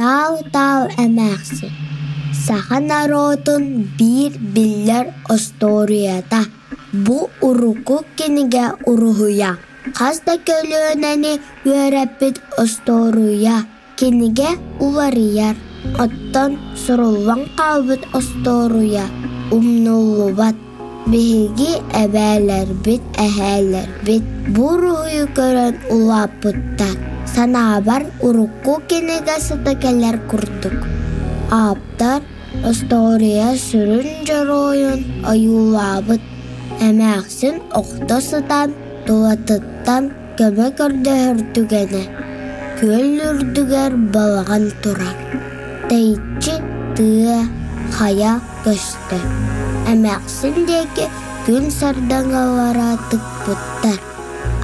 Таал-таал эмээхсин саха норуотун биир биллэр остуоруйата. Бу урукку кинигэ уруһуйа хас да көлүөнэни үөрэппит остуоруйа. Кинигэ уларыйар, оттон суруллан хаалбыт остуоруйа умнуллубат. Биһиги эбээлэрбит, эһээлэрбит бу уруһуйу көрөн улааппыттар. Санаабар, урукку кинигэ сыта кэлэр курдук. Ааптар остуоруйа сүрүн дьоруойун ойуулаабыт. Эмээхсин охто сытан тулатыттан көмө көрдөһөр түгэнэ күөл үрдүгэр балаҕан турар, тэйиччи тыа, хайа көстөр. Эмээхсин диэки күн сардаҥалара тыкпыттар,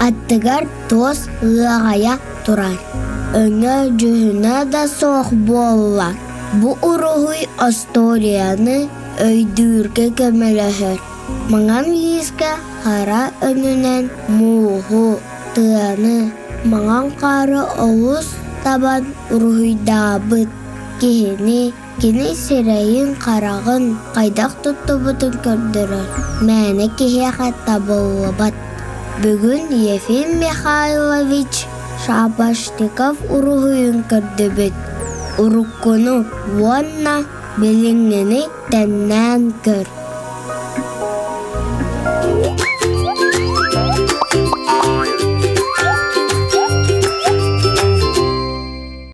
аттыгар туос ыаҕайа турар, өҥө-дьүһүнэ да суох буолла. Бу уруһуй остуоруйаны өйдүүргэ көмөлөһөр. Маҥан лиискэ хара өҥүнэн мууһу, тыаны, маҥан хаары олус табан уруһуйдаабыт киһини, кини сирэйин-хараҕын хайдах туттубутун көрдөрөр, мээнэ киһиэхэ табыллыбат. Бүгүн Ефим Михайлович Шапошников уруһуйун көрдүбүт. Уруккуну уонна билиҥҥини тэҥнээн көр.